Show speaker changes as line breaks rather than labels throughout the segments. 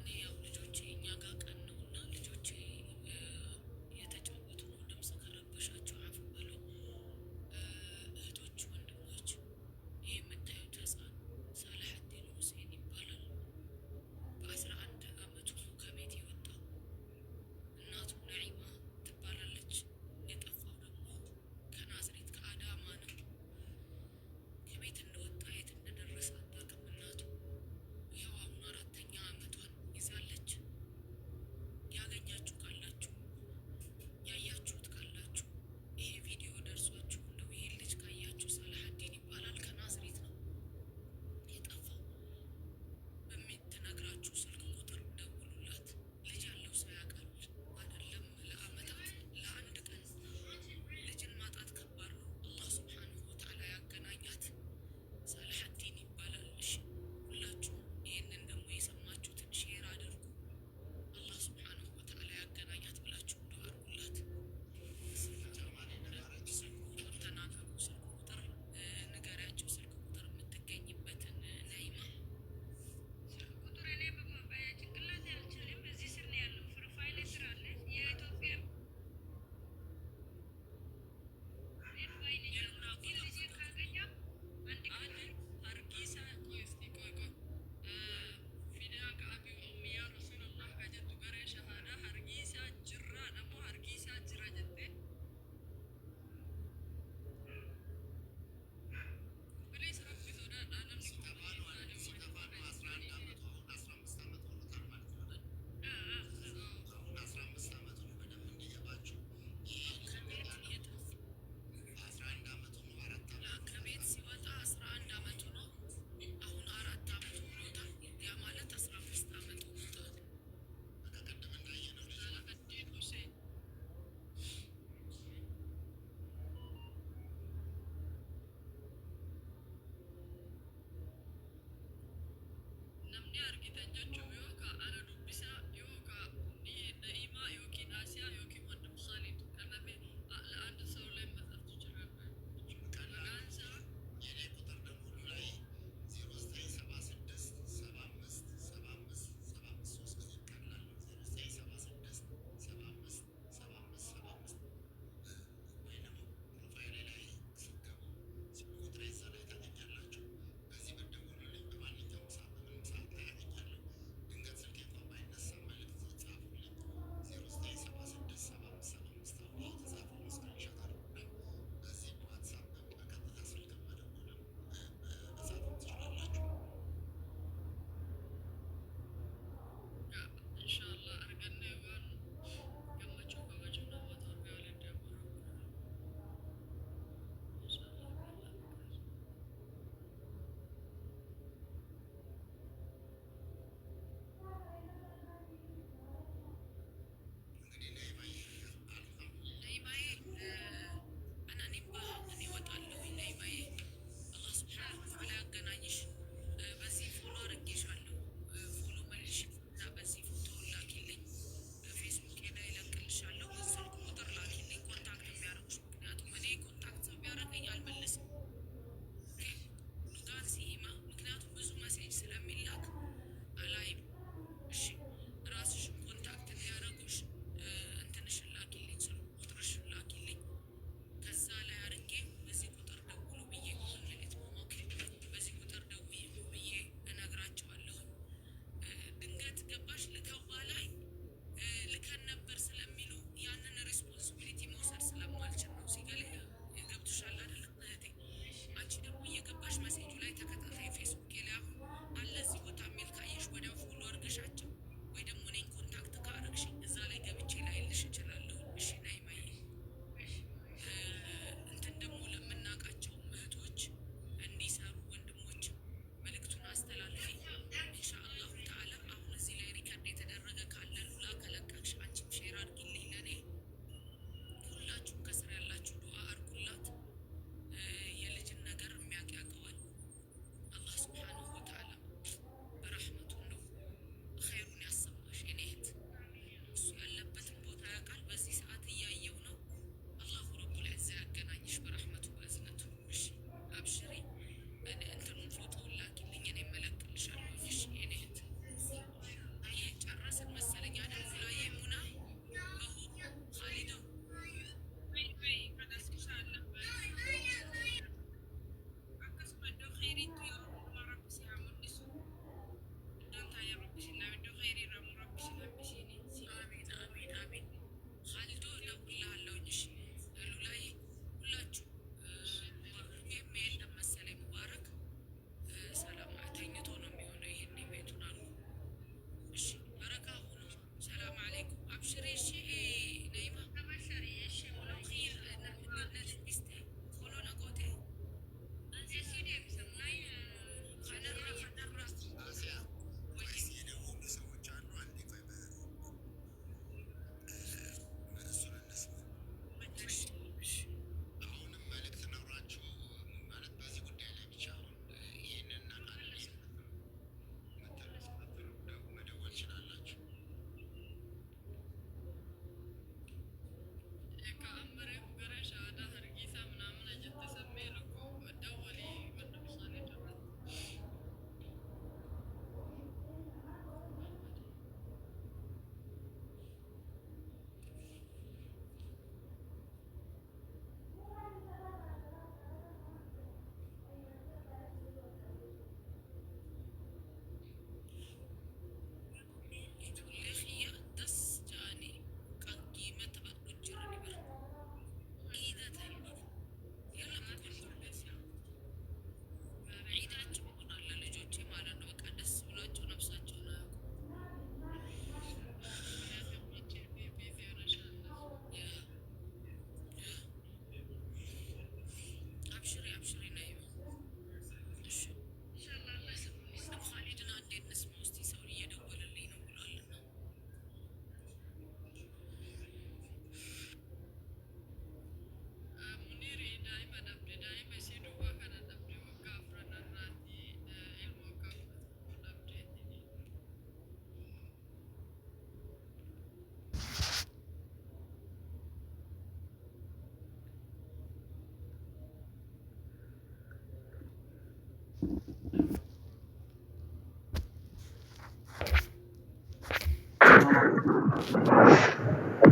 እኔ ያው ልጆቼ እኛ ጋር ቀን ነው እና ልጆቼ እየተጫወቱ ነው። ድምፅ ከረበሻቸው አፉ በሉኝ። እህቶች፣ ወንድሞች፣ ይህ የምታዩት ህፃን ሳላሐዲን ሁሴን ይባላል። በ11 አመቱ ነው ከቤት የወጣው። እናቱ ነዒማ ትባላለች። የጠፋው ደግሞ ከናዝሬት ከአዳማ ነው። ከቤት እንደወጣ የት እንደደረሰ አታውቅም እናቱ። ይኸው አሁን አራተኛ አመቷን ይዛለች። ያገኛችሁ ካላችሁ፣ ያያችሁት ካላችሁ፣ ይሄ ቪዲዮ ደርሷችሁ እንደው ይሄ ልጅ ካያችሁ፣ ሳላሐዲን ይባላል፣ ከናዝሬት ነው የጠፋው። በምትነግራችሁ ስልክ ቁጥር ደውሉላት። ልጅ ያለው ሰው ያውቃል። አይደለም ለአመታት፣ ለአንድ ቀን ልጅን ማጣት ከባድ ነው። አላህ ሱብሓነሁ ወተዓላ ያገናኛት። ሳላሐዲን ይባላል። እሺ፣ ሁላችሁም ይህንን ደግሞ የሰማችሁትን share አድርጉ። አላህ ሱብሓነሁ ወተዓላ ያገናኛት ብላችሁ ዱዓ አድርጉላት። ስልክ ቁጥር ተናገሩ። ስልክ ቁጥር ንገሪያቸው። ስልክ ቁጥር የምትገኝበትን ነይማ።
ስልክ ቁጥር እኔ በጭንቅላቴ አልችልም። እዚህ ስር ነው ያለው። Profile ስር አለ። የኢትዮጵያ ግን ልጄ ካገኘው አንድ ቀን
Hargiisa, ቆይ እስቲ፣ ቆይ ቆይ፣ فداك أبي وأمي يا رسول الله ka jettu garee shahaadaa Hargiisa jirra dhamo Hargiisa jira jette. Please, rabbi sodaadhaa, namni
ሲጠፋ ነው 11 አመቱ፣ አሁን 15 አመት ሆኖታል ማለት ነው አይደል? አሁን 15 አመቱ ነው። በደንብ እንዲገባችሁ ይሄ ልጅ
ከቤት
ያለው
የጠፋ
11 አመቱ ነው። አራት አመት
ከቤት
ሆኖታል።
ሲወጣ 11 አመቱ ነው። አሁን 4 አመት ሆኖታል። ያ ማለት 15 አመት ሆኖታል።
በቃ ቅድም እንዳየነው ልጅ ማለት ነው።
ሳላሀዲን ሁሴን። Namni argitan jechuun yookaan ana dubbisaa, yookaan Na'imaa yookiin Asiyaa yookiin ወንድም ካሊድ ከነፊ ለአንድ ሰው ላይ መጻፍ ትችላላችሁ።
ቀላል
Maqaan isaa
የኔ ቁጥር ደግሞ ሁሉ ላይ 0976 75 75 75፣ ሶስት ጊዜ፣ ቀላል ነው። 0976 75 75 75 ወይ ደግሞ profile ኤ ላይ ስትገቡ ስልክ ቁጥሬ እዛ ላይ ታገኛላችሁ። በዚህ ብትደውሉልኝ በማንኛውም ሰዓት በምንም ሰዓት ላይ ያገኛለሁ።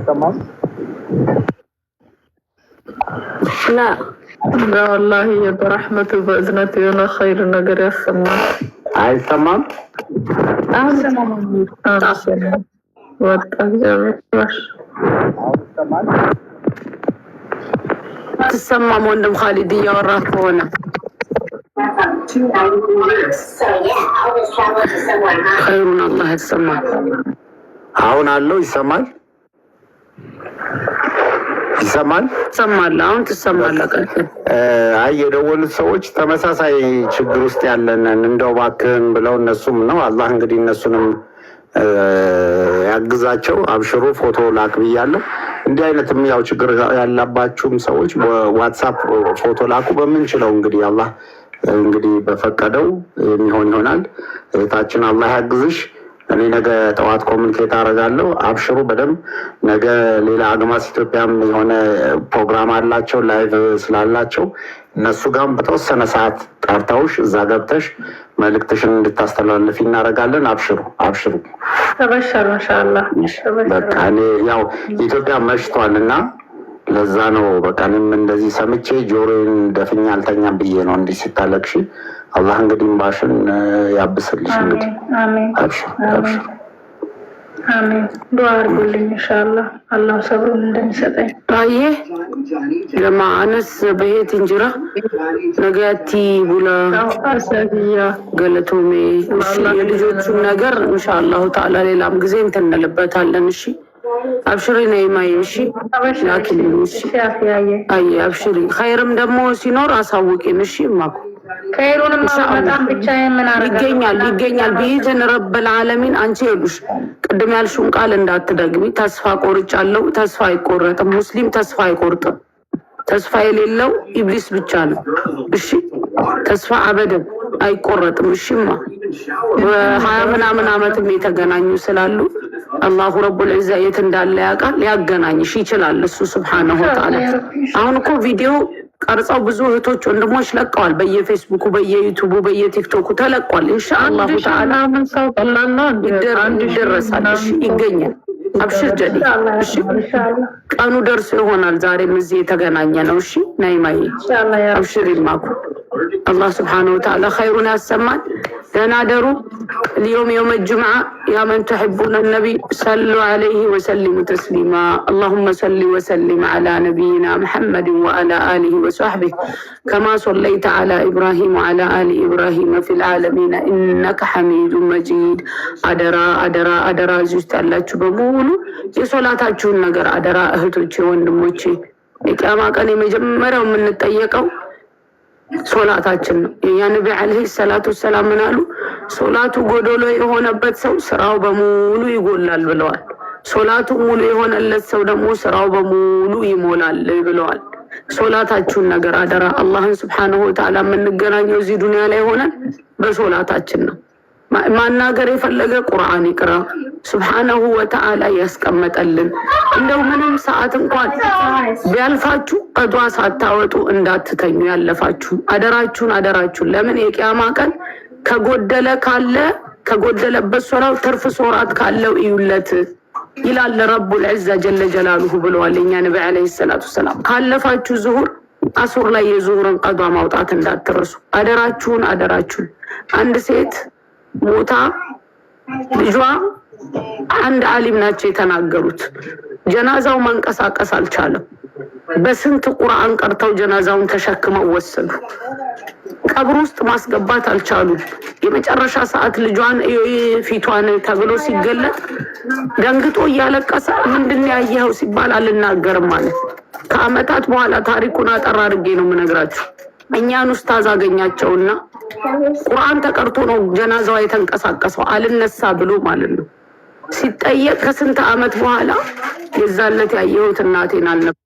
አይሰማም?
ላ።
ወላሂ በረሕመቱ በእዝነቱ የሆነ ኸይር ነገር ያሰማል።
አይሰማም?
አሁን ወጣ እግዚአብሔር።
አሁን ይሰማል?
አትሰማም ወንድም ካሊድ እያወራ ከሆነ። ኸይሩን አላህ ያሰማል።
አሁን አለው ይሰማል? ይሰማል?
ትሰማለህ? አሁን ትሰማለህ። ቀጥል።
አይ፣ የደወሉት ሰዎች ተመሳሳይ ችግር ውስጥ ያለንን እንደው እባክህን ብለው እነሱም ነው። አላህ እንግዲህ እነሱንም ያግዛቸው። አብሽሩ፣ ፎቶ ላክ ብያለሁ። እንዲህ አይነትም ያው ችግር ያለባችሁም ሰዎች በዋትሳፕ ፎቶ ላኩ። በምንችለው እንግዲህ አላህ እንግዲህ በፈቀደው የሚሆን ይሆናል። እህታችን አላህ ያግዝሽ። እኔ ነገ ጠዋት communicate አደርጋለሁ። አብሽሩ በደንብ። ነገ ሌላ አግማስ ኢትዮጵያም የሆነ ፕሮግራም አላቸው፣ live ስላላቸው እነሱ ጋርም በተወሰነ ሰዓት ጠርተውሽ እዛ ገብተሽ መልእክትሽን እንድታስተላልፊ እናደርጋለን። አብሽሩ አብሽሩ።
ተበሸር ማሻአላህ።
በቃ እኔ ያው ኢትዮጵያ መሽቷል እና ለዛ ነው በቃ እኔም እንደዚህ ሰምቼ ጆሮዬን ደፍኛ አልተኛም ብዬ ነው እንዲህ ስታለቅሺ። አላህ እንግዲህ እምባሽን ያብስልሽ። እንግዲህ
አሜን።
አብሽሩ አብሽሩ።
አሜን። ዱዓ አድርጉልኝ ኢንሻአላህ አላህ ሰብሩን እንደሚሰጠኝ።
Baay'ee lama anas baheetiin jira, nagaatti bula.
አሰብያ።
Galatoomi። እሺ፣ የልጆቹን ነገር ኢንሻአላሁ ተዓላ ሌላም ጊዜ እንትን እንልበታለን። እሺ አብሽሪ ነይማዬ። እሺ ላኪልኝ። እሺ።
አፍያዬ።
አይ አብሽሪ። ኸይርም ደግሞ ሲኖር አሳውቂን። እሺ እማኩ።
ከይሩንም
ኢንሻአላህ።
በጣም ብቻዬን ምን አደርጋለሁ?
ይገኛል ይገኛል። بإذن رب العالمين። አንቺ ይኸውልሽ ቅድም ያልሽውን ቃል እንዳትደግሚ። ተስፋ ቆርጫለሁ። ተስፋ አይቆረጥም። ሙስሊም ተስፋ አይቆርጥም። ተስፋ የሌለው ኢብሊስ ብቻ ነው። እሺ ተስፋ አበደን አይቆረጥም። እሺማ በ20 ምናምን ዓመትም የተገናኙ ስላሉ አላሁ ረቡል ዒዛ የት እንዳለ ያውቃል። ሊያገናኝሽ ይችላል እሱ ስብሓነሁ ወተዓላ። አሁን እኮ ቪዲዮ ቀርጸው ብዙ እህቶች ወንድሞች ለቀዋል። በየፌስቡኩ፣ በየዩቱቡ፣ በየቲክቶኩ ተለቋል። ኢንሻአላሁ
1000
ተዓላ
ምናምን ሰው ቀላል ነው እንዴ? 1000
ይደረሳል። እሺ
ምናምን ሰው
ይገኛል። አብሽር ጀዲ። እሺ
ኢንሻአላህ።
ቀኑ ደርሶ ይሆናል። ዛሬም እዚህ የተገናኘ ነው። እሺ ነይማዬ።
ኢንሻአላህ ያ
አብሽር ይማኩ። አላህ ስብሓነሁ ወተዓላ ኸይሩን ያሰማን። ደህና ደሩ። اليوم يوم الجمعة، يا من تحبون النبي صلوا عليه وسلموا تسليما. اللهم صل وسلم على نبينا محمد وعلى آله وصحبه كما صليت على إبراهيم وعلى آل إبراهيم في العالمين إنك حميد مجيد። አደራ አደራ አደራ፣ እዚህ ውስጥ ያላችሁ በሙሉ የሶላታችሁን ነገር አደራ። እህቶቼ ወንድሞቼ፣ የቅያማ ቀን የመጀመሪያው የምንጠየቀው ሶላታችን ነው። የኛ ነቢ ዓለይሂ ሰላቱ ወሰላም ምን አሉ? ሶላቱ ጎዶሎ የሆነበት ሰው ስራው በሙሉ ይጎላል ብለዋል። ሶላቱ ሙሉ የሆነለት ሰው ደግሞ ስራው በሙሉ ይሞላል ብለዋል። ሶላታችሁን ነገር አደራ። አላህን ስብሓነሁ ወተዓላ የምንገናኘው እዚህ ዱንያ ላይ ሆነን በሶላታችን ነው። ማናገር የፈለገ ቁርአን ይቅራ። ስብሓነሁ ወተዓላ ያስቀመጠልን እንደው ምንም ሰዓት እንኳን ቢያልፋችሁ ቀዷ ሳታወጡ እንዳትተኙ። ያለፋችሁ አደራችሁን አደራችሁን። ለምን የቅያማ ቀን ከጎደለ ካለ ከጎደለበት ሶላው ትርፍ ሶራት ካለው እዩለት ይላል ረቡል ዒዛ ጀለ ጀላሉሁ ብለዋል የኛ ነቢ ዓለይሂ ሰላቱ ወሰላም። ካለፋችሁ ዙሁር አሱር ላይ የዙሁርን ቀዷ ማውጣት እንዳትረሱ አደራችሁን አደራችሁን። አንድ ሴት ሞታ ልጇ አንድ አሊም ናቸው የተናገሩት። ጀናዛው መንቀሳቀስ አልቻለም። በስንት ቁርአን ቀርተው ጀናዛውን ተሸክመው ወሰዱ። ቀብር ውስጥ ማስገባት አልቻሉም። የመጨረሻ ሰዓት ልጇን ፊቷን ተብሎ ሲገለጥ ደንግጦ እያለቀሰ ምንድን ነው ያየኸው ሲባል አልናገርም ማለት። ከአመታት በኋላ ታሪኩን አጠር አድርጌ ነው የምነግራችሁ። እኛን ኡስታዝ አገኛቸውና ቁርአን ተቀርቶ ነው ጀናዛዋ የተንቀሳቀሰው አልነሳ ብሎ ማለት ነው። ሲጠየቅ ከስንት ዓመት በኋላ የዛለት ያየሁት እናቴን አልነበረም።